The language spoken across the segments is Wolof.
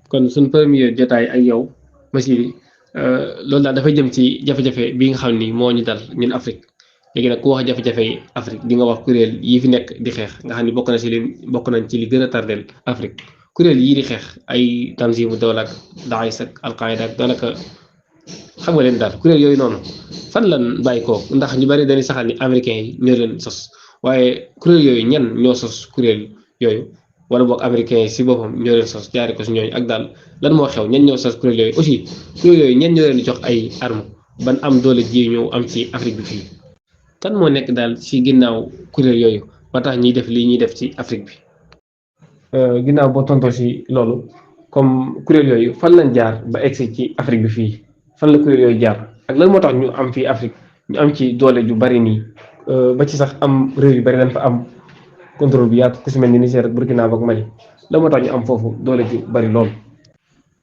kon suñ premier jotaay ak yow Massiré loolu daal dafay jëm ci jafe-jafe bi nga xam ni moo ñu dal ñun Afrique léegi nag ku wax jafe-jafe yi Afrique di nga wax kuréel yii fi nekk di xeex nga xam ni bokk nañ ci li gën a tardeel Afrique kuréel yii di xeex ay Tanzimu Dawla ak Daesh ak Al-Qaïda ak daanaka xam nga leen daal kuréel yooyu noonu fan lan bàyyi ko ndax ñu bari dañuy saxal ni américains yi ñoo leen sos waaye kuréel yooyu ñan ñoo sos kuréel yooyu wala boog américains yi si boppam ñoo leen sos jaare ko si ñooñu ak daal lan moo xew ñan ñoo sos kuréel yooyu aussi kuréel yooyu ñan ñoo leen di jox ay armes ban am doole ji ñëw am ci Afrique bi fii kan moo nekk daal si ginnaaw kuréel yooyu ba tax ñuy def lii ñuy def ci Afrique bi. ginnaaw boo tontoo si loolu comme kuréel yooyu fan lañ jaar ba egsi ci Afrique bi fii fan la kuréel yooyu jaar ak lan moo tax ñu am fii Afrique ñu am ci doole ju bari nii ba ci sax am réew yu bari dañ fa am contrôle bi yaatu ku si mel ni Niger ak Burkina ak Mali lan moo tax ñu am foofu doole ju bari lool.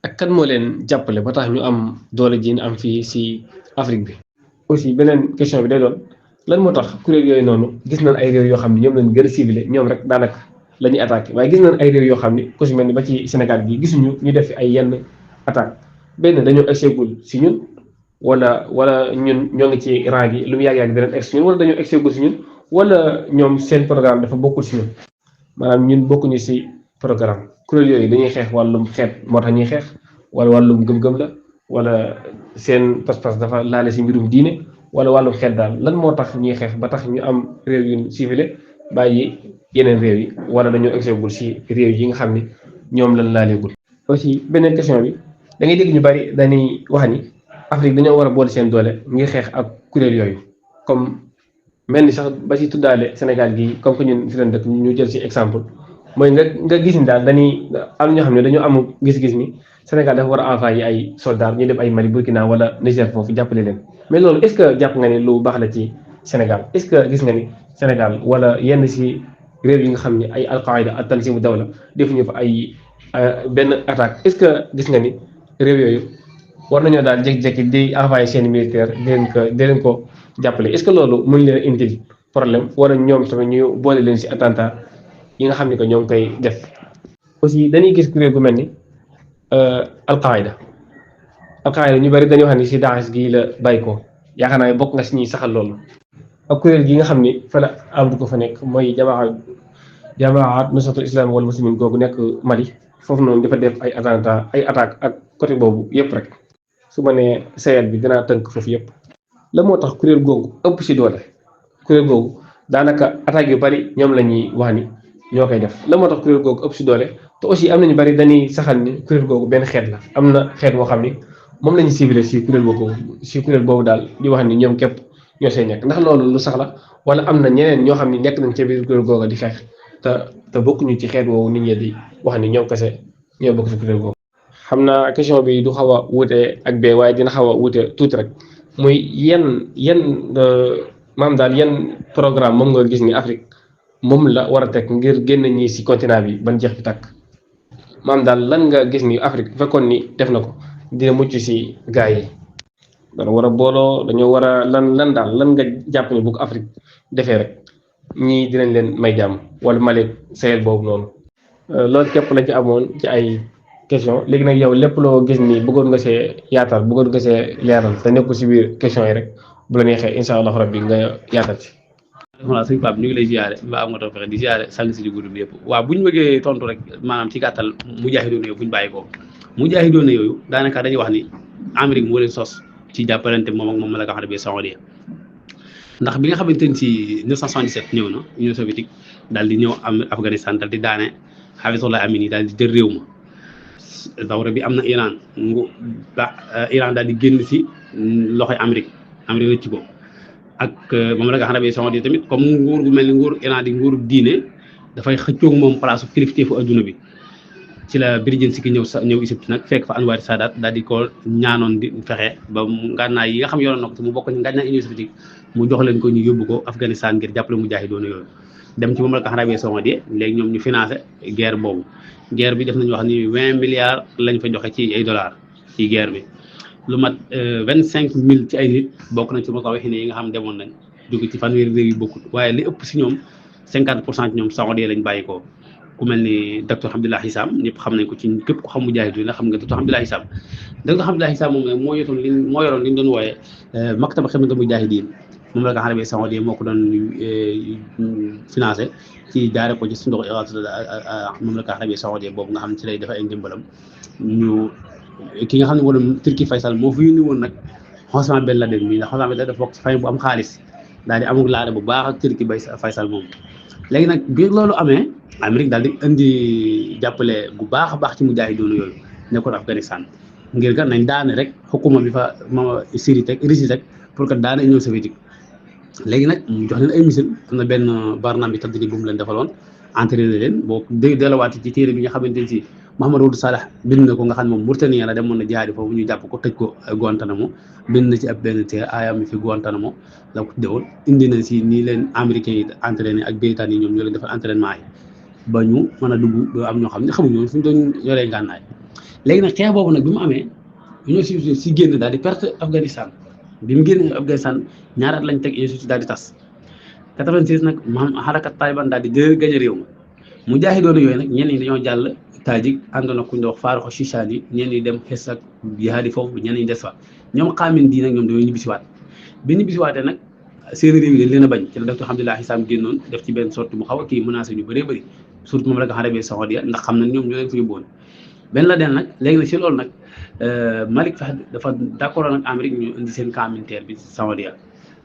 ak kan moo leen jàppale ba tax ñu am doole ji ñu am fii si Afrique bi. aussi beneen question bi day doon lan moo tax kuréel yooyu noonu gis nañ ay réew yoo xam ne ñoom lañ gën a ciblé ñoom rek daanaka la ñuy attaqué waaye gis nañ ay réew yoo xam ne ku si mel ni ba ci Sénégal gi gisuñu ñu def ay yenn attaque benn dañoo exegul si ñun wala ñun ñoo ngi ci rang gi lu mu yàgg-yàgg dinañ egg si ñun wala dañoo exegul si ñun wala ñoom seen programme dafa bokkul si ñun maanaam ñun bokkuñu si programme kuréel yooyu dañuy xeex wàllum xeet moo tax ñuy xeex wala wàllum gëm-gëm la wala seen pas-pas dafa laale si mbirum diine wala wàllum xeet daal lan moo tax ñuy xeex ba tax ñu am réew yu civilé bàyyi yeneen réew yi wala dañoo exegul si réew yi nga xam ni ñoom lañ laaleegul. aussi beneen question bi da ngay dégg ñu bari dañuy wax ni Afrique dañoo war a boole seen doole ngir xeex ak kuréel yooyu comme mel ni sax ba ci tuddaale Sénégal gi comme que ñun fi leen dëkk ñu jël ci exemple mooy nga gis ni daal dañuy am ñoo xam ne dañoo am gis-gis ni Sénégal dafa war a envoyer ay soldats ñu dem ay Mali Burkina wala Niger foofu jàppale leen mais loolu est-ce que jàpp nga ni lu baax la ci Sénégal est-ce que gis nga ni Sénégal wala yenn ci réew yi nga xam ne ay Al-Qaïda ak Tanzimu Dawla defuñu fa ay benn attaque est-ce que gis nga ni réew yooyu war nañoo daal jékki-jékki di envoyer seen militaire di leen ko jàppale est-ce que loolu mën leen indil problème wala ñoom tamit ñu boole leen ci attentat yi nga xam ne que ñoo ngi koy def. aussi dañuy gis kuréel gu mel ni Al-Qaïda ñu bari dañoo xam ne ci Daesh gii la bàyyi ko yaakaar naa ne bokk nga ci ñuy saxal loolu. ak kuréel gi nga xam ni fa la am ko fa nekk mooy jamaat nusratul islam wal muslimin googu nekk Mali foofu noonu dafa def ay attentat ay attaque ak côté boobu yëpp rek su ma nee Sahel bi dinaa tënk foofu yëpp. la moo tax kuréel googu ëpp ci doole kuréel googu daanaka attaques yu bari ñoom la ñuy wax ni ñoo koy def la moo tax kuréel googu ëpp ci doole te aussi am nañu bari dañuy saxal ni kuréel googu benn xeet la am na xeet boo xam ni moom la ñu ciblé ci kuréel boobu daal di wax ni ñoom képp ñoo see nekk ndax loolu lu sax la wala am na ñeneen ñoo xam ni nekk nañ ca biir kuréel googu di xeex te bokkuñu ci xeet woowu nit ñi di wax ni ñoom kese ñoo bokk ci kuréel googu. xam naa question bi du xaw a wuute ak bee waaye dina xaw a wuute tuuti rek. muy yan maam daal yan programme moom nga gis ni Afrique moom la war a teg ngir génn ñi ci continent bi ban jeex fi tàkk maam daal lan nga gis ni Afrique bu fekkoon ni def na ko dina mucc ci gaa yi dana war a booloo dañoo war a lan daal lan nga jàpp ni bu ko Afrique defee rek ñii dinañ leen may jàmm wala Mali Sahel boobu noonu loolu képp lañ ci amoon ci ay question léegi nag yow lépp loo gis ni bëggoon nga see yaatal bëggoon nga see leeral te nekkul si biir question yi rek bu la neexee incha allah rabbi nga yaatal ci. voilà sëñ Pape ñu ngi lay ziare ba am nga toog fexe di ziare sang si di guddi yëpp waaw bu ñu bëggee tontu rek maanaam ci gàttal mujaahidoon yooyu bu ñu bàyyi ko mujaahidoon yooyu daanaka dañuy wax ni Amérique moo leen sos ci jàppalante moom ak moom la nga xam ne bii Saoudia ndax bi nga xamante ni si 1977 ñëw na Union soviétique daal di ñëw am Afghanistan daal di daane Hafizullah Amini daal di jël réew ma. dawra bi am na Iran daal di génn ci loxoy Amérique rëcc ko ak moom la nga xam ne Saoudia tamit comme nguur gu mel ni nguur Iran di nguur diine dafay xëccoog moom place kilifteefu adduna bi ci la Brzezinski ñëw Égypte nag fekk fa Anwar Sadat daal di ko ñaanoon di fexe ba ngànnaay yi nga xam yoroon na ko te mu bokk ci ngànnaay Union soviétique mu jox leen ko ñu yóbbu ko Afghanistan ngir jàppale mujaahidoon yooyu dem ci moom la nga xam ne Saoudia léegi ñoom ñu financé guerre boobu. guerre bi def nañu wax ni 20 milliards lañ fa joxe ci ay dollars ci guerre bi lu mat 25,000 ci ay nit bokk nañ ci ma ko waxee ne yi nga xam demoon nañ jóge ci fanweeri réew yu bokkut waaye li ëpp si ñoom 50% ci ñoom Saoudia lañ bàyyi ko ku mel ni docteur Hamdullah Hissam ñëpp xam nañ ko ci képp ku xam Mujahideen xam nga docteur Hamdullah Hissam. docteur Hamdullah Hissam moom moo yoroon li ñu doon wooyee maktaba xidmatul Mujahideen moom la nga Arabie Saoudite moo ko doon financé ci jaare ko ci sunduq moom la nga Arabie Saoudite boobu nga xam ne ci lay defee ay ndimbalam ñu ki nga xam ne moo doon Turki Faysal moo fi yónni woon nag Osama Ben Laden mi ndax Osama Ben Laden dafa bokk ci famille bu am xaalis daal di amul laada bu baax ak Turki Faysal moom. léegi nag biir loolu amee Amérique daal di indi jàppale bu baax a baax ci mujaahidoon yooyu nekkoon Afghanistan ngir kat nañ daane rek xukuma bi fa Syrie teg Russie teg pour que daane Union soviétique. léegi nag mu jox leen ay misil am na benn barnaam bi tadrib bu mu leen defaloon entraîné leen boo delluwaat ci téere bi nga xamante ne si Mohamed Ould Salah bind na ko nga xam ne moom Mauritanie la demoon na jihaadi foofu ñu jàpp ko tëj ko Guantanamo bind na ci ab benn téere aayam mi fi Guantanamo la ko déwoon indi na si nii leen américains yi entraîné ak Britanniques yi ñoom ñoo leen defal entraînement yi ba ñu mën a dugg doo am ñoo xam ne xamuñu woon fu ñu doon yoree ngànnaay léegi nag xeex boobu nag bi mu amee Union soviétique si génn daal di perte Afghanistan bi mu génnee Afghanistan ñaari at lañ teg Union soviétique daal di tas 86 nag maanaam xarakat Taliban daal di gañe réew ma mujaahidoon yooyu nag ñenn ñi dañoo jàll Tajik àndoon ak ku ñu wax Farukh Shishani ñenn ñi dem xes ak jihaadi foofu ñenn ñi des fa ñoom xaamin dii nag ñoom dañoo ñibbisiwaat bi ñibbisiwaatee nag seen réew yi dañ leen a bañ ci la docteur Hamdullah Hissam génnoon def ci benn sorte bu xaw a kii menacé ñu bëree bëri surtout moom la nga Arabie Saoudite ndax xam na ñoom ñoo leen fa yóbbuwoon Ben Laden nag léegi nag si loolu nag Malik Fahd dafa d'accord ak Amérique ñu indi seen camp militaire bi Saoudia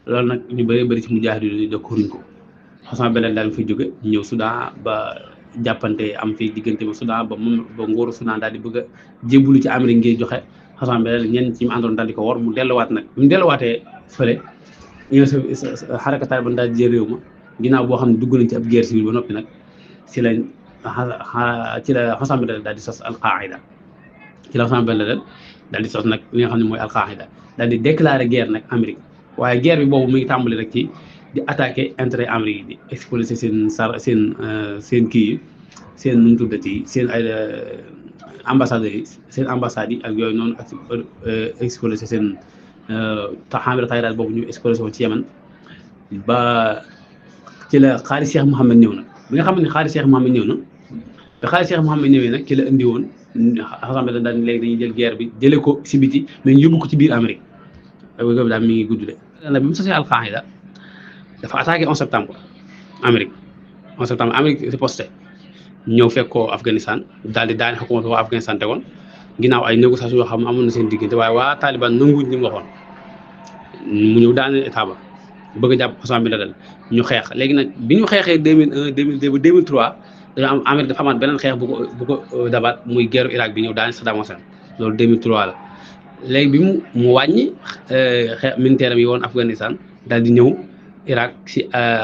loolu nag ñu bëree bëri ci mujaahidoon yi d'accorduñ ko Osama Ben Laden daal fay jóge ñëw Soudan ba jàppante am fii diggante ba Soudan ba moom ba nguuru Soudan daal di bëgg a jébbalu ci Amérique ngir joxe Osama Ben Laden ñenn ci mu àndoon daal di ko war mu delluwaat nag bi mu delluwaatee fële ñu xaraka Taliban daal di jël réew ma ginnaaw boo xam ne dugg nañ ci ab guerre civile ba noppi nag ci la Osama Ben Laden daal di sos al-Qaïda ci la Osama Ben Laden daal di sos nag li nga xam ne mooy al-Qaïda daal di déclarer guerre nag Amérique waaye guerre bi boobu mu ngi tàmbali rek ci di attaquer intérêt Amérique yi di exploiter seen kii yi seen nu mu tuddati seen ay ambassadeurs yi seen ambassades yi ak yooyu noonu ak exploiter seen xaamira tayraat boobu ñu exploiter woon ci Yemen ba ci la xaari Cheikh Mouhamed ñëw na bi nga xam ne xaari Cheikh Mouhamed ñëw na ba xaari Cheikh Mouhamed ñëwee nag ci la indi woon xam ne daal léegi dañuy jël guerre bi jëlee ko si biti mais ñu yóbbu ko ci biir Amérique boobu daal mi ngi gudd de. bi mu sosee al-Qaïda dafa attaqué 11 septembre Amérique 11 septembre Amérique riposté ñëw fekk ko Afghanistan daal di daane xukuma waa Afghanistan tegoon ginnaaw ay négociations yoo xam ne amoon na seen diggante waaye waa Taliban nanguwuñ li mu waxoon mu ñëw daane état ba bëgg a jàpp Osama bin Laden ñu xeex léegi nag bi ñu xeexee 2001 2002 ba 2003 dañoo am Amérique dafa amaat beneen xeex bu ko dabaat muy guerre Irak bi ñëw daane Saddam Hussein loolu 2003 la léegi bi mu wàññi xeex militaire am yi woon Afghanistan daal di ñëw Irak si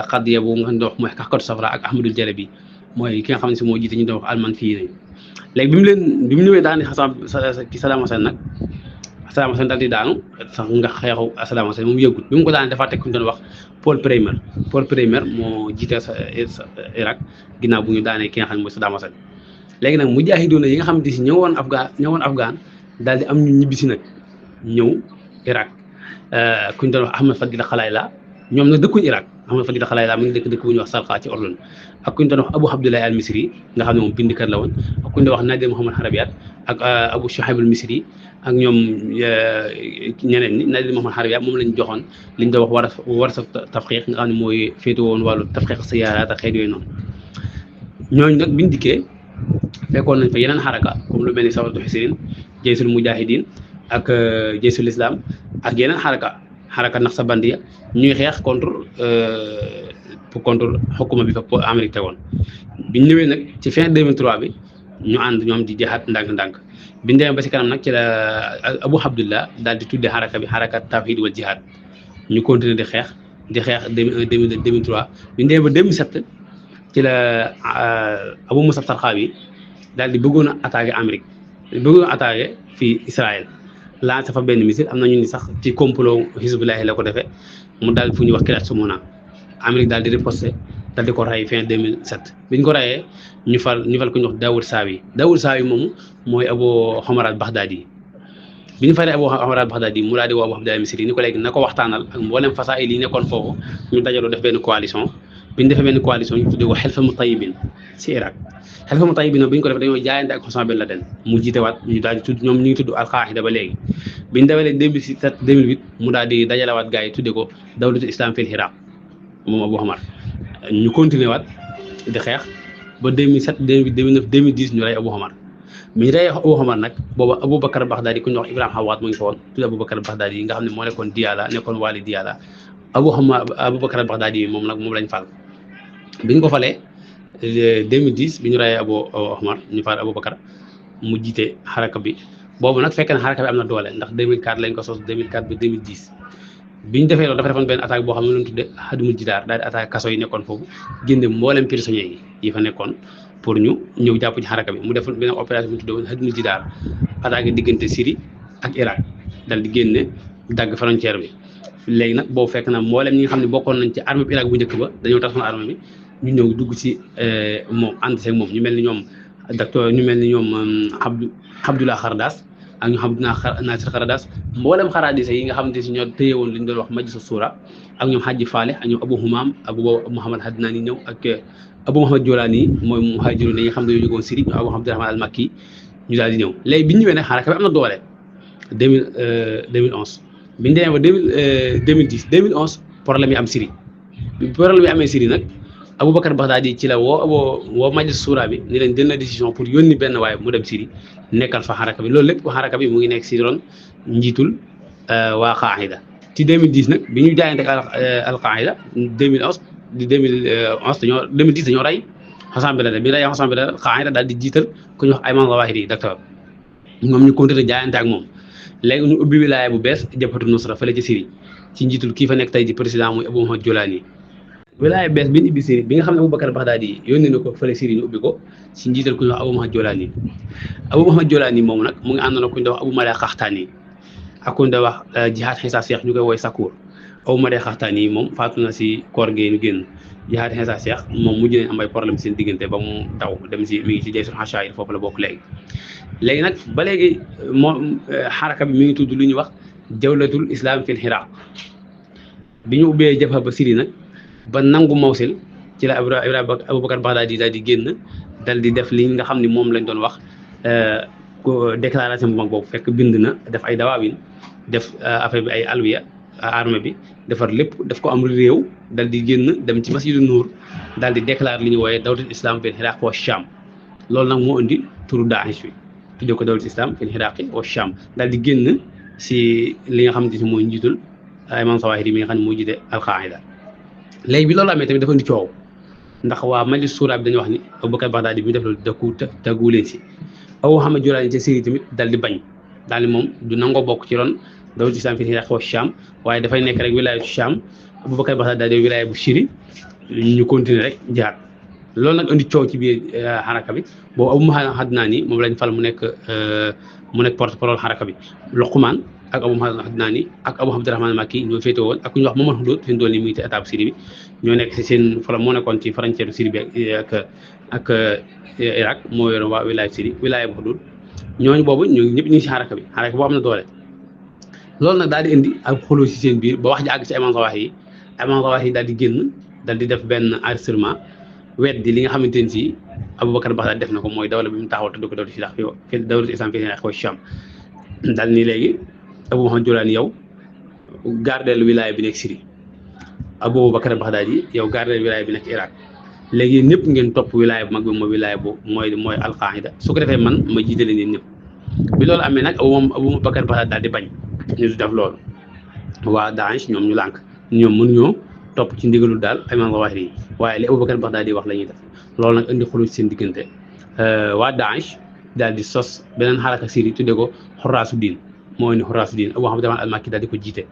xaddiya boobu nga xam ne doon wax mooy Kaxkatu Safra ak Ahmadul Jalabi mooy ki nga xam ne si moo jiite ñu doon wax alman fii nañ léegi bi mu ñëwee daane ki Saddam Hussein nag Saddam Hussein daal di daanu sax nga xeexu Saddam Hussein moom yëggut bi mu ko daane dafa teg ku ñu doon wax Paul Bremer moo jiite Irak ginnaaw bu ñu daanee ki nga xam ne mooy Saddam Hussein léegi nag mujaahidoon yi nga xamante si ñëwoon Afghan daal di am ñu ñibbisi nag ñëw Irak ku ñu doon wax Ahmed Fadila Xalayla ñoom nag dëkkuñu Irak Ahmed Fadila Xalayla mu ngi dëkk bu ñuy wax Salqa ci Ordon ak ku ñu doon wax Abu Abdullah al Misri nga xam ne moom bindkat la woon ak ku ñu doon wax Nadir Mohamed Harabiat ak Abu Shuhaib al Misri ak ñoom ñeneen ñi Nadir Mohamed Harabiat moom lañ joxoon liñ doon wax war sa tafqiq nga xam ne mooy féete woon wàllu tafqiq siyaaraat ak xeet yooyu noonu ñooñu nag biñ dikkee fekkoon nañ fa yeneen xaraka comme lu mel ni Sawatu Xisirin Jaysul Mujahidin ak Jaysul Islam ak yeneen xaraka Naqsabandiya ñuy xeex contre xukuma bi fa Amérique tegoon biñ ñëwee nag ci fin 2003 bi ñu ànd ñoom di jihaad ndànk-ndànk biñ demee ba si kanam nag ci la Abu Abdullah daal di tuddee xaraka bi xaraka tawhid wal jihaad ñu continuer di xeex 2001 2003 biñ demee ba 2007 ci la Abu Musab Tarqawi daal di bëggoon a attaqué Amérique bëggoon a attaqué fii Israël lancé fa benn missile am na ñu ni sax ci complot Hizbullah la ko defee mu daal fu ñuy wax Kiryat Shmona Amérique daal di riposté daal di ko rey fin 2007 biñ ko reyee ñu fal ku ñuy wax Daoud Sawi moomu mooy Abu Omar al-Baghdadi bi ñu faree Abu Omar al-Baghdadi mu daal di woo Abu Abdullah al-Misri ni ko léegi na ko waxtaanal ak mboolem fasaa'il yi nekkoon foofu ñu dajaloo def benn coalition biñ defee benn coalition ñu tuddee ko Hilful Mutayyibin ci Irak Hilful Mutayyibin bi ñu ko defee dañoo jaayante ak Osama Ben Laden mu jiitewaat ñu daal di tudd ñoom ñu ngi tudd Al-Qaida ba léegi biñ defalee 2007 2008 mu daal di dajalewaat gars yi tuddee ko dawlatul islam fil Iraq moom Abu Hamar ñu continué waat di xeex ba 2007 2008 2009 2010 ñu rey Abu Hamar mi rey Abu Hamar nag booba Aboubacar Baghdadi ku ñu wax Ibrahima Hawaat mu ngi fa woon tudd Aboubacar Baghdadi yi nga xam ne moo nekkoon Diyala nekkoon wali Diyala Aboubacar Baghdadi yi moom lañ fal biñ ko falee 2010 bi ñu reyee Abu Hamar ñu fal Aboubacar mu jiite xaraka bi boobu nag fekk na xaraka bi am na doole ndax 2004 lañ ko sos 2004 ba 2010 biñ defee loolu dafa defoon benn attaque boo xam ne lañ tudde Hadumul Jidaar daal di attaque kaso yi nekkoon foofu génne mboolem prisonniers yi fa nekkoon pour ñu ñëw jàpp ci xaraka bi mu def benn opération bu ñu tuddee woon Hadumul Jidaar attaque diggante Syrie ak Irak dal di génne dagg frontière bi léegi nag boobu fekk na mboolem ñi nga xam ne bokkoon nañ ci armée bi Irak bu njëkk ba dañoo tasoon armée bi ñu ñëw dugg ci moom ànd seeg moom ñu mel ni ñoom docteur ñu mel ni ñoom Abdullah Khardas ak ñu xam Nasir Khardas mboolem xaradis yi nga xamante si ñoo téye woon li ñu doon wax Majlis Suura ak ñoom Hadji Faleh ak ñoom Abu Humam Abu Muhammad Hadnani ñëw ak Abu Muhammad Jolani mooy muhaajiroon yi nga xam ne dañoo jógoon Syrie ñu Abu Abdurrahman al-Makki ñu daal di ñëw léegi bi ñu ñëwee nag xaraka bi am na doole 2011 bi ñu demee ba 2010 2011 problème yi am Syrie bi problème yi amee Syrie nag Aboubacar Baghdadi ci la woo Majlis Suura bi ni leen jël na décision pour yónni benn waaye mu dem Syrie nekkal fa xaraka bi loolu lépp xaraka bi mu ngi nekk si ron njiitul waa Qaida ci 2010 nag bi ñu jaayante ak al Qaida 2011 di 2010 dañoo rey Osama Ben Laden bi ñu reyee Osama Ben Laden Qaida daal di jiital ku ñu wax Ayman Zawahiri docteur moom ñu continué jaayante ak moom léegi ñu ubbi wilaaya bu bees Jabhatu Nusra fële ci Syrie ci njiitul kii fa nekk tey ji président muy Abu Muhammad Jolani wilaaya bees bi ñu ubbi Syrie bi nga xam ne Aboubacar Baghdadi yónnee na ko fële Syrie ñu ubbi ko si njiital ku ñu wax Abu Muhammad Jolani Abu Muhammad Jolani moom nag mu ngi àndoon ku ñu wax Abu Mada Qahtani ak ku ñu wax Jihad Xisa Cheikh ñu koy woy Sakour Abu Mada Qahtani moom faatu na si koor gee ñu génn Jihad Xisa Cheikh moom mujj nañ am ay problème seen diggante ba mu daw dem si mi ngi si Jaysul Hashaa'ir foofu la bokk léegi nag ba léegi moom xaraka bi mi ngi tudd lu ñuy wax jawlatul islam fil Iraq bi ñu ubbee jabha ba Syrie nag ba nangu Mawsil ci la Aboubacar Baghdadi daal di génn dal di def li nga xam ni moom lañ doon wax déclaration bu mag boobu fekk bind na def ay dawaawin def affaire bi ay alwiya armée bi defar lépp daf ko am réew dal di génn dem ci Masjidu Nuur daal di déclarer li ñu wooyee dawlatul islam fil Iraq wa Sham loolu nag moo indi turu Daesh bi tuddee ko dawlatul islam fil Iraq wa Sham daal di génn si li nga xamante ni mooy njiitul Ayman Zawahiri mi nga xam ne moo jiite Al-Qaida léegi bi loolu amee tamit dafa indi coow ndax waa Majlis Suura bi dañuy wax ni Aboubacar Baghdadi bi mu def loolu tegu leen si Abu Muhammad Jolani ci Syrie tamit dal di bañ daal di moom du nangoo bokk ci ron dawlatul islam fil Iraq wa Sham waaye dafay nekk rek wilaya bu Sham Aboubacar Baghdadi daal di wilaya bu Syrie ñu continuer rek jaar loolu nag indi coow ci biir xaraka bi boobu Abu Muhammad Hadnani moom lañ fal mu nekk porte-parole xaraka bi Luqman ak Abu Muhammad Hadnani ak Abu Abdurrahman al-Makki ñoo féete woon ak ku ñuy wax Mamadou Hudud fi mu doon nii muy ci état bu Syrie bi ñoo nekk si seen moo nekkoon ci frontière Syrie bi ak Irak moo yoroon waa wilaya Syrie wilaya bu Hudud ñooñu boobu ñëpp ñu ngi si xaraka bi boo am na doole loolu nag daal di indi ak xuloo si seen biir ba wax ji àgg si Ayman Zawahiri daal di génn daal di def benn enregistrement weddi li nga xamante ne si Aboubacar Baghdadi def na ko mooy dawla bi mu taxawal tudd ko dawlatul islam fil Iraq wa Sham daal ni léegi Abu Muhammad Jolani yow gardeel wilaya bi nekk Syrie Aboubacar Baghdadi yow gardeel wilaya bi nekk Irak léegi yéen ñëpp ngeen topp wilaya bu mag bi mooy wilaya bu mooy Al-Qaida su ko defee man ma jiite leen yéen ñëpp bi loolu amee nag Aboubacar Baghdadi daal di bañ ñu def loolu waa Daesh ñoom ñu lànk ñoom mënuñoo topp ci ndigalul daal Ayman Zawahiri yi waaye li Aboubacar Baghdadi wax la ñuy def loolu nag indi xulu ci seen diggante waa Daesh daal di sos beneen xaraka Syrie tuddee ko Xuraasu Diin moo indi Xuraasu Diin Abu Abdurrahman al-Makki daal di ko jiite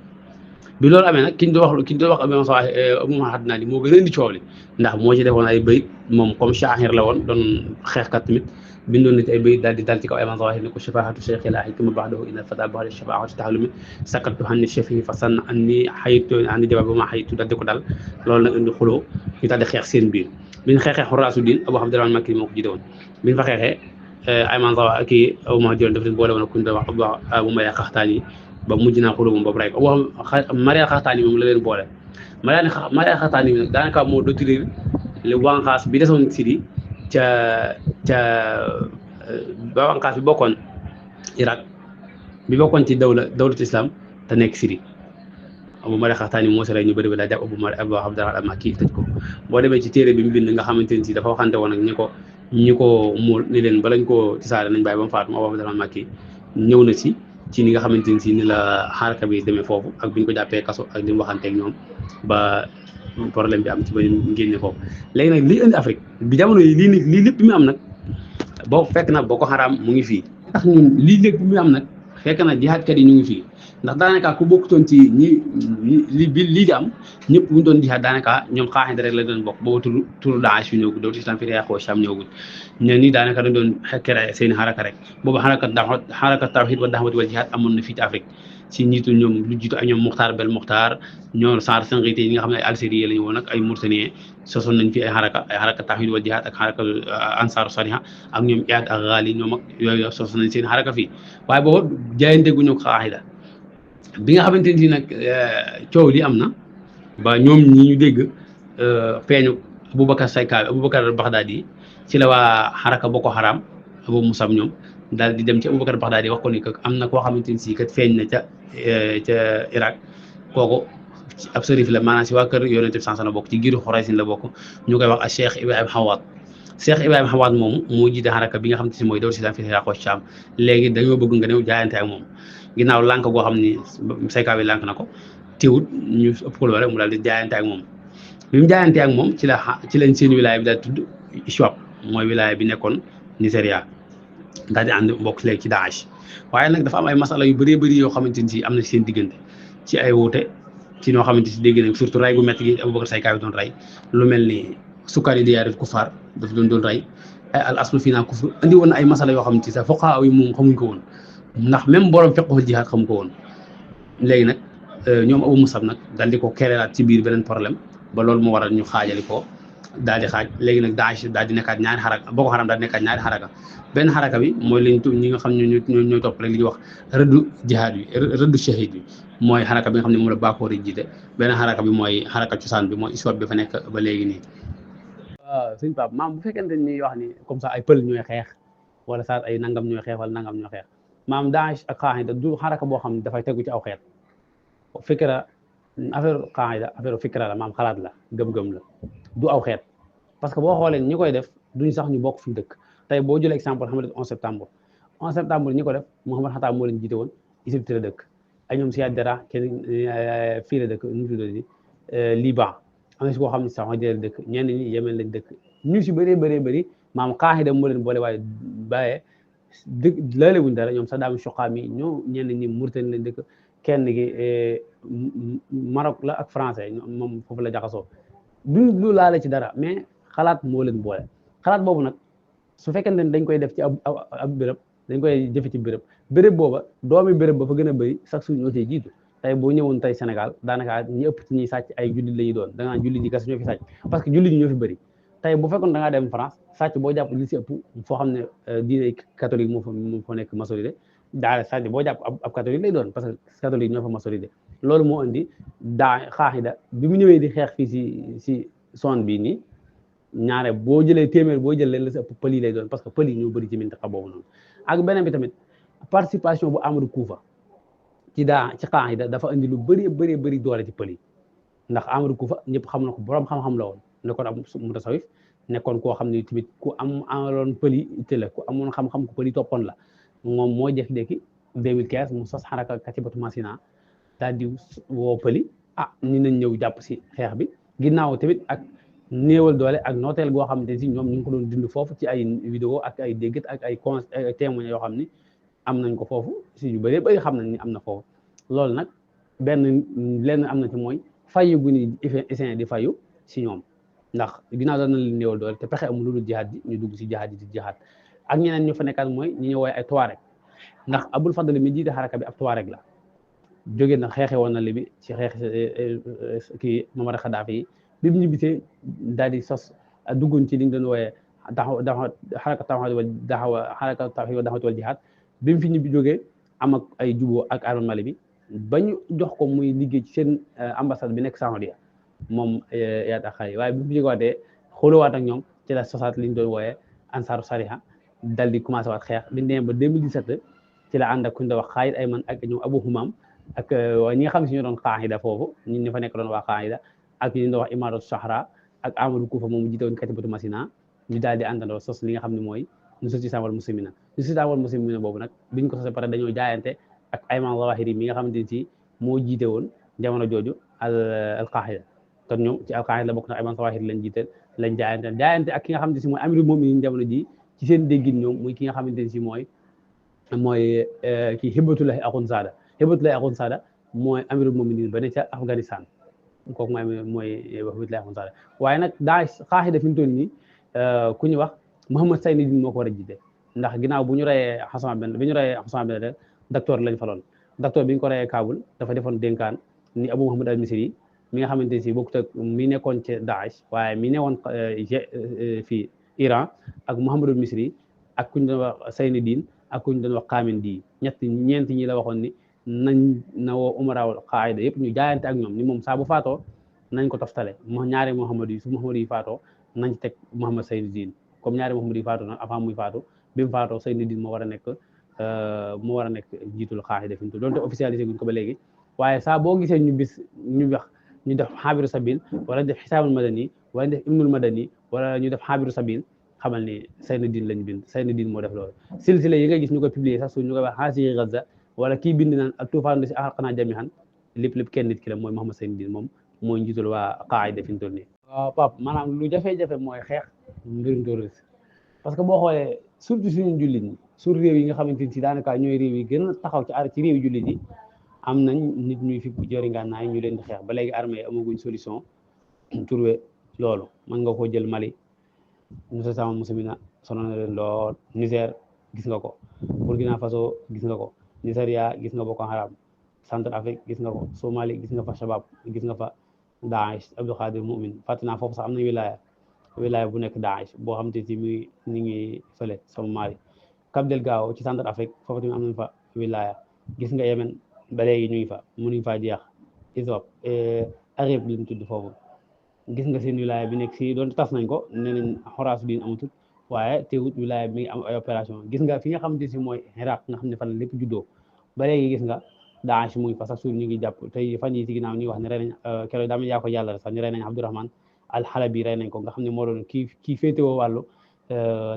bi loolu amee nag ki ñu doon wax Abu Muhammad Hadnani moo gën a indi coow li ndax moo ci defoon ay bayit moom comme shaahir la woon doon xeexkat tamit bindoon na ci ay bayit daal di dal ci kaw Ayman Zawahiri ne ko shafaahatu cheikh ilaahi tuma ba'dahu inna fata ba'da shafaahati tahlumi sakatu hanni shafihi fa sann anni xayitu anni jawaab ba ma xayitu daal di ko dal loolu nag indi xuloo ñu daal di xeex seen biir biñ xeexee Xuraasu Diin Abu Abdurrahman al-Makki moo ko jiite woon biñ fa xeexee Ayman Zawahiri kii Abu Muhammad Jolani dafa leen boole woon ak ku ñu doon wax Abu Mada Qahtani ba mujj naa xuloo moom boobu rey ko Maria Qahtani moom la leen boole Mariama Xataani nag daanaka moo détruire le wànqaas bi desoon Syrie ca ba wànqaas bi bokkoon Irak bi bokkoon ci dawlatu islam te nekk Syrie Abu Mariama Xataani moo si rey ñu bëri ba daa jàpp Abu Abdallah al-Makki tëj ko boo demee ci téere bi mu bind nga xamante ni si dafa waxante woon ak ñi ko muul ni leen balañ koo tisaare nañ bàyyi ba mu faatu mu Abu Abdallah al-Makki ñëw na ci ni nga xamante ni si ni la xaraka bi demee foofu ak bi ñu ko jàppee kaso ak li mu waxanteeg ñoom ba problème bi am ci ba ñu génne foofu léegi nag lii indi Afrique bi jamono yi lii lépp bi mu am nag boo fekk na Boko Haram mu ngi fii ndax ñun lii lépp bi mu am nag fekk na jihaadkat yi ñu ngi fii ndax daanaka ku bokkutoon ci lii di am ñëpp bu ñu doon jihaad daanaka ñoom Qaa'ida rek la doon bokk booba turu Daesh fi ñëwagul dawlatu islam fi yàqoo Sham ñëwagul ñenn ñi daanaka dañ doon créé seen xaraka rek boobu xaraka tawhid wa da'wati wal jihaad amoon na fii ci Afrique si njiitu ñoom lu jiitu ay ñoom Muxtaar Bel Muxtaar ñoom Saar Sanghité yi nga xam ne ay Algérie lañu woon ak ay Mauritaniens sosoon nañ fi ay xaraka tawhid wal jihaad ak xaraka Ansaaru Sariha ak ñoom Iyaad ak Ghali ñoom ak yooyu sosoon nañ seen xaraka fii waaye boobu jaayante gu ñu Qaa'ida bi nga xamante ni nag coow li am na ba ñoom ñi ñu dégg feeñu Aboubacar Saykawi Aboubacar Baghdadi ci la waa xaraka Boko Haram Abu Musab ñoom daal di dem ci Aboubacar Baghdadi wax ko ni que am na koo xamante ni si kat feeñ na ca Irak kooku ab sërif la maanaam si waa kër Yonent bi sansa la bokk ci giiru Xuraysin la bokk ñu koy wax ak Cheikh Ibrahima Xawaat Cheikh Ibrahima Xawaat moomu moo jiite xaraka bi nga xamante si mooy dawlatu islam fi yàqoo Sham léegi dañoo bëgg nga ñëw jaayante ak moom ginnaaw lànk goo xam ni Saykawi lànk na ko teewut ñu ëpp ko rek mu daal di jaayante ak moom bi mu jaayante ak moom ci lañ seen wilaaya bi daal tudd ISWAP mooy wilaaya bi nekkoon Nigeria daal di ànd mbokk léegi ci Daesh waaye nag dafa am ay masala yu bëree bëri yoo xamante ni si am na seen diggante ci ay wuute ci noo xamante si dégg nañ surtout ray gu métti gi Aboubacar Saykawi doon rey lu mel ni Sukkari Diyaaril Kufaar daf doon rey ay al aslu fii naa kufr andi woon na ay masala yoo xamante si sax fuqahaa yi moom xamuñ ko woon ndax même borom fiqhul jihaad xam ko woon léegi nag ñoom Abu Musab nag daal di ko kereelaat ci biir beneen problème ba loolu moo waral ñu xaajali ko daal di xaaj léegi nag Daesh daal di nekkaat ñaari xaraka Boko Haram daal di nekkaat ñaari xaraka benn xaraka bi mooy lañ ñi nga xam ne ñooy topp rek li ñuy wax rëddu jihaad bi rëddu shahid bi mooy xaraka bi nga xam ne moom la Baakoor yi jiite benn xaraka bi mooy xaraka cosaan bi mooy ISWAP bi fa nekk ba léegi nii. waaw sëñ Pape maam bu fekkente ni wax ni comme ça ay pël ñooy xeex wala saa ay nangam ñooy xeex wala nangam ñooy xeex maam Daesh ak Qaa'ida du xaraka boo xam ne dafay tegu ci aw xeet fikra affaire Qaa'ida affaire fikra la maam xalaat la gëm-gëm la du aw xeet parce que boo xoolee ñi koy def duñ sax ñu bokk fi ñu dëkk tey boo jëlee exemple xam nga 11 septembre 11 septembre ñi ko def Mouhamad Xattaab moo leen jiite woon Égypte la dëkk ay ñoom Siad Dara kenn fii la dëkk nu mu tuddati Liban am na si koo xam ne sax ma jëlee dëkk ñenn ñi Yemen lañ dëkk ñu si bëree bëri maam Qaa'ida moo leen boole waaye bàyyee dëgg laale wuñ dara ñoom Saddam Choukhaami ñoo ñenn ñi Mauritanie lañ dëkk kenn gi Maroc la ak français moom foofu la jaxasoo duñ lu laale ci dara mais xalaat moo leen boole xalaat boobu nag su fekkente ne dañ koy def ci ab béréb dañ koy jëfe ci béréb booba doomi béréb ba fa gën a bëri sax su ñoo cee jiitu tey boo ñëwoon tey Sénégal daanaka ñi ëpp ci ñuy sàcc ay jullit la ñuy doon da nga naan jullit ñi gas ñoo fi sàcc parce que jullit ñi ñoo fi bëri tey bu fekkoon da ngaa dem France sàcc boo jàpp li si ëpp foo xam ne diine catholique moo fa nekk majorité daal sàcc boo jàpp ab catholique lay doon parce que catholique ñoo fa majorité loolu moo indi Qaa'ida bi mu ñëwee di xeex fii si zone bii nii ñaare boo jëlee téeméer boo jël leen la si ëpp pël yi lay doon parce que pël yi ñoo bëri ci mintaqa boobu noonu ak beneen bi tamit participation bu Amadou Koufa ci Qaa'ida dafa indi lu bëri doole ci pël yi ndax Amadou Koufa ñëpp xam na ko borom xam-xam la woon nekkoon ab mutasawif nekkoon koo xam ne tamit ku amaloon pël yi itte la ku amoon xam-xam ku pël yi toppoon la moom moo jékki-jékki 2015 mu sos xaraka Katibatu Masina daal di woo pël yi ni nañ ñëw jàpp si xeex bi ginnaaw tamit ak néewal doole ak nooteel goo xam ne si ñoom ñu ngi ko doon dund foofu ci ay vidéo ak ay déggat ak ay témoins yoo xam ni am nañ ko foofu si yu bëri xam nañ ni am na foofu loolu nag lenn am na ci mooy fayu gu ni isin di fayu si ñoom ndax ginnaaw doon na leen néewal doole te pexe amul lu dul jihaad ji ñu dugg si jihaad ji di jihaad ak ñeneen ñu fa nekkaat mooy ñi ñu woowee ay Tuareg ndax Abul Fadl mi jiite xaraka bi ab Tuareg la jóge na xeexe woon na Libi ci xeex kii Muammar Kadhafi yi bi mu ñibbisee daal di sos duggoon ci li ñu doon wooyee xaraka tawhid wal jihaad bi mu fi ñibbi jógee am ay juboo ak armée Mali bi ba ñu jox ko muy liggéey ci seen ambassade bi nekk Saoudia moom Iyad ak xale waaye bu fi jógewaatee xoolawaat ak ñoom ci la sosaat li ñu doon wooyee ansaaru sariha dal di commencé waat xeex bi ñu demee ba 2017 ci la ànd ak ku ñu doon wax Xaalid Ayman ak ñoom Abu Humam ak ñi nga xam ne si ñoo doon qaida foofu ñi fa nekk doon waa qaida ak ñi doon wax Imaratu Sahra ak Amadou Koufa moom mu jiite woon Katibatu Masina ñu daal di àndandoo sos li nga xam ne mooy Nusratu Islam wal Muslimina boobu nag biñ ko sosee pare dañoo jaayante ak Ayman Zawahiri mi nga xamante ne si moo jiite woon jamono jooju al qaida kon ñoom ci al qaida la bokk na Ayman Zawahiri lañ jaayante ak ki nga xamante ne si mooy amirul mu'minin jamono ji ci seen déggin ñoom muy ki nga xamante ne si mooy kii Hibatulahi Akhundzada mooy amirul mu'minin ba ne ca Afghanistan kooku mooy Hibatulahi Akhundzada waaye nag Daesh qaida fi mu toll nii ku ñu wax Mohammed Saynidine moo ko war a jiite ndax ginnaaw bu ñu reyee Osama Ben Laden docteur lañ faloon docteur bi ñu ko reyee Kaabul dafa defoon dénkaan ni Abu Muhammad al Misri mi nga xamante ne si bokkut ak mi nekkoon ci Daesh waaye mi newoon fii Iran ak Muhammadul Misri ak ku ñu doon wax Saynidine ak ku ñu doon wax Kamindi ñeent ñi la waxoon ni nañ na woo umaraaw qaida yëpp ñu jaayante ak ñoom ni moom saa bu faatoo nañ ko toftale ñaari Muhammad yi su Muhammad yi faatoo nañ ci teg Muhammad Saynidine comme ñaari Muhammad yi faatoo nag avant muy faatu bi mu faatoo Saynidine moo war a nekk jiitul qaida fi mu toll doonte officialisé guñ ko ba léegi waaye saa boo gisee ñu def xaabiru sabil wala def xisaabul madani wala def ibnul madani wala ñu def xaabiru sabil xamal ni Saynidine lañ bind Saynidine moo def loolu silsila yi nga gis ñu ko publier sax ñu koy wax haasihi Gaza wala kii bind naan ak tuufaan si axarqanaa jamii'an lépp kenn nit ki la mooy Muhammad Saynidine moom mooy njiitul waa qaida fi mu toll nii waaw Pape maanaam lu jafe-jafe mooy xeex mbirum terroriste parce que boo xoolee surtout suñu jullit ñi sur réew yi nga xamante ni si daanaka ñooy réew yi gën a taxaw ci réew jullit yi am nañ nit ñuy fi jori ngànnaay ñu leen di xeex ba léegi armée yi amaguñ solution trouvé loolu mën nga koo jël Mali Nusratu Islam wal Muslimina sonal na leen lool Niger gis nga ko Burkina Faso gis nga ko Nigeria gis nga Boko Haram Centrafrique gis nga ko Somalie gis nga fa Shabab gis nga fa Daesh Abdul Qadir Mu'min fàtte naa foofu sax am na wilaya bu nekk Daesh boo xam te si muy ñu ngi fële Somalie Cap Delgado ci Centrafrique foofu tamit am nañ fa wilaya gis nga Yemen ba léegi ñu ngi fa mënuñ faa jeex Éthiopie Arab li mu tudd foofu gis nga seen wilaya bi nekk si doon tas nañ ko nee nañ xoraas bi amatul waaye teewut wilaya bi mi ngi am ay opération gis nga fi nga xamante si mooy Iraq nga xam ne fan lépp juddoo ba léegi gis nga Daesh mu ngi fa sax suur ñu ngi jàpp tey fan yi si ginnaaw ñu ngi wax ne rey nañ keroog daa mel yaa ko yàlla sax ñu rey nañ Abdourahman al-Halabi rey nañ ko nga xam ne moo doon kii féetewoo wàllu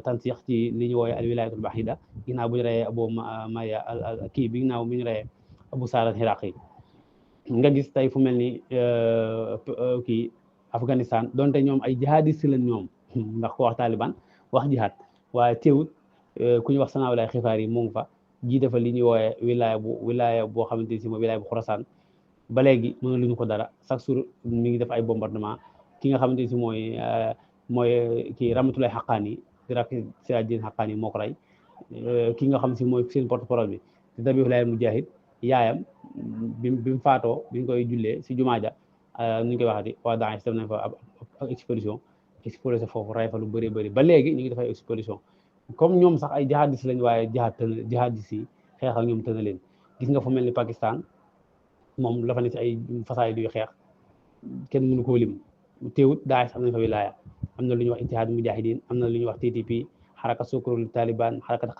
tansiix ci li ñu wooye al wilayatul bahida ginnaaw bu ñu reyee Abu Maya kii bi ginnaaw bu ñu reyee Abu Saad al-Iraqi nga gis tey fu mel ni kii Afghanistan donte ñoom ay jihadiste lañ ñoom ndax ko wax Taliban wax jihad waaye teewut ku ñu wax Sanaa Xifaar yi mu ngi fa jiite fa li ñuy wooye wilaya boo xamante ni si mooy wilaya bu Xorasaan ba léegi mëna luñu ko dara chaque jour mi ngi def ay bombardement ki nga xamante ni si mooy kii Rahmatullahi Haqqani di rak Sirajuddin Haqqani moo ko rey ki nga xam si mooy seen porte-parole bi di Zabihullah Mujahid yaayam bi mu faatoo bi ñu koy jullee si jumaa ja nu ñu koy waxati waa Daesh def nañ fa ab exposition foofu ray fa lu bëri bëri ba léegi ñu ngi def ay exposition comme ñoom sax ay jihadis lañ waaye jihadis yi xeex ak ñoom tëna leen gis nga fu mel ni Pakistan moom la fa ne si ay fasaay duy xeex kenn mënu koo lim teewut Daesh am nañ fa wilaya am na lu ñuy wax Ittihad Mujahidin am na lu ñuy wax TTP xarakat sukurul Taliban xarakat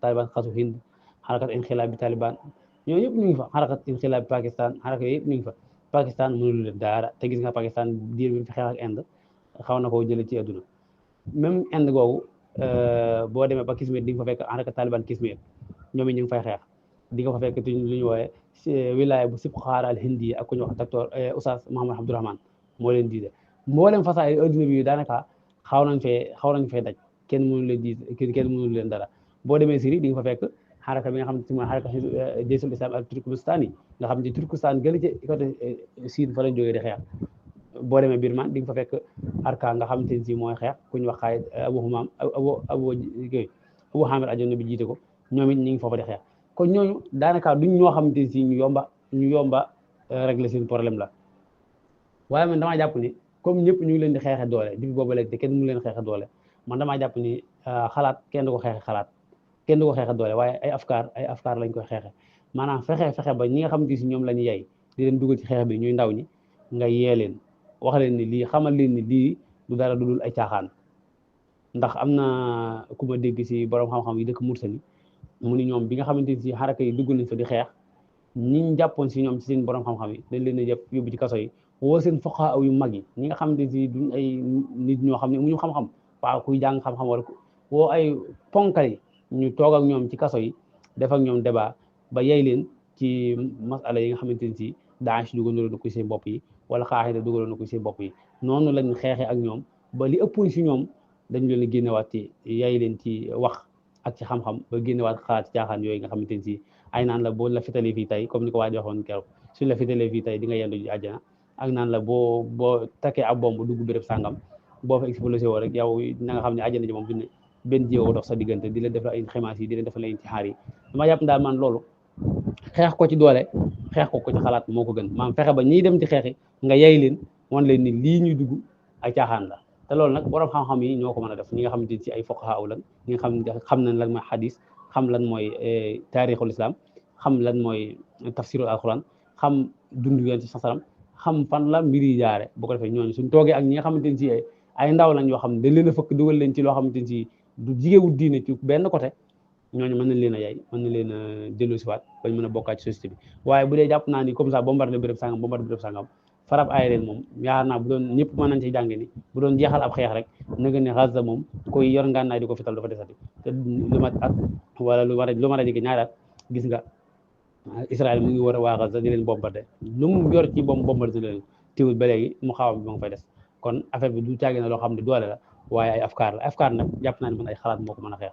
Taliban xasu Hind xarakat inxilaabi Taliban ñooñu yëpp ñu ngi fa xarakat inxilaabi Pakistan xarakat yëpp ñu ngi fa Pakistan mënul leen dara te gis nga Pakistan diir bi mu fi xeex ak Inde xaw na koo jëlee ci àdduna même Inde googu boo demee ba Kashmir di nga fa fekk xarakat Taliban Kashmir ñoom it ñu ngi fay xeex di nga fa fekk lu ñu wooye wilaya bu Sibkhara al Hindi ak ku ñu wax docteur Oustaz Mohamed Abdourahman moo leen diide mboolem façon adduna bi daanaka xaw nañ fee daj kenn mënul leen dara boo demee Syrie di nga fa fekk xaraka bi nga xam ne mooy xaraka Jayshul Islam al Turkmenistan nga xam ne Turkestan gën ci côté Sine fa lañ jógee di xeex boo demee Birman di nga fa fekk arka nga xamante ne si mooy xeex ku ñu wax xaayit Abu Hamid Ajami bi jiite ko ñoom it ñu ngi foofa di xeex kon ñooñu daanaka duñ ñoo xamante ne si ñu yomba régler seen problème la waaye man damaa jàpp ni comme ñëpp ñu ngi leen di xeexe doole depuis boobu léegi te kenn mënu leen xeexe doole man damaa jàpp ni xalaat kenn du ko xeexe xalaat kenn du ko xeexe doole waaye ay afkaar lañ koy xeexe maanaam fexe ba ñi nga xamante si ñoom la ñu yey di leen dugal ci xeex bi ñuy ndaw ñi nga yee leen wax leen ni lii xamal leen ni lii du dara du dul ay caaxaan ndax am na ku ma dégg si borom xam-xam yi dëkk Mursani mu ni ñoom bi nga xamante ni si xaraka yi dugg nañ fa di xeex ñi jàppoon si ñoom ci seen borom xam-xam yi dañ leen a jàpp yóbbu ci kaso yi woo seen fuqahaa yu mag yi ñi nga xamante ni si duñ ay nit ñoo xam ne mu ñu xam-xam waaw kuy jàng xam-xam wala woo ay ponkal yi ñu toog ak ñoom ci kaso yi def ak ñoom débat ba yey leen ci masala yi nga xamante ni si Daesh dugaloon na ko seen bopp yi wala Qaa'ida dugaloon na ko seen bopp yi noonu lañ xeexee ak ñoom ba li ëppoon si ñoom dañ leen a génnewaat ci yey leen ci wax ak ci xam-xam ba génnewaat xalaat ci caaxaan yooyu nga xamante ni si ay naan la boo la fitalee fii tey comme ni ko waa ji waxoon keroog suñ la fitalee fii tey di nga yendu ji àjjana ak naan la boo takkee ab bomb dugg béréb sàngam boo fa explosé woo rek yow na nga xam ne àjjana ji moom fi ne benn jiwo dox sa diggante di leen def ay ximaas yi di leen defal ay intixaar yi dama jàpp daal man loolu xeex ko ci doole xeex ko ci xalaat moo ko gën maam fexe ba ñiy dem ci xeexi nga yey leen wan leen ni lii ñuy dugg ay caaxaan la te loolu nag borom xam-xam yi ñoo ko mën a def ñi nga xamante ni si ay fuqahaa lan ñi nga xam nañ lan mooy xadis xam lan mooy taarixul islam xam lan mooy tafsirul alquran xam dund yoon ci sasaram xam fan la mbir yi jaare bu ko defee ñooñu suñ toogee ak ñi nga xamante ni si ay ndaw lañ yoo xam ne dañ leen a fëkk dugal leen ci loo xamante ni si du jigéewul diine ci benn côté ñooñu mën nañ leen a yay mën nañ leen a delloosiwaat bañ mën a bokkaat ci société bi waaye bu dee jàpp naa ni comme ça bombardé béréb sangam bombardé béréb sangam farab aérien moom yaakaar naa bu doon ñëpp mën nañ ci jànge ni bu doon jeexal ab xeex rek na nga ne Gaza moom koy yor ngànnaay di ko fital dafa desati te lu mat at wala lu war a jege ñaari at gis nga Israël mu ngi war a waa Gaza di leen bombardé lu mu yor ci bombardé leen teewul ba léegi mu xaw bi ma nga fay des kon affaire bi du caagi na loo xam ne doole la waaye ay afkaar la afkaar nag jàpp naa ne man ay xalaat moo ko mën a xeex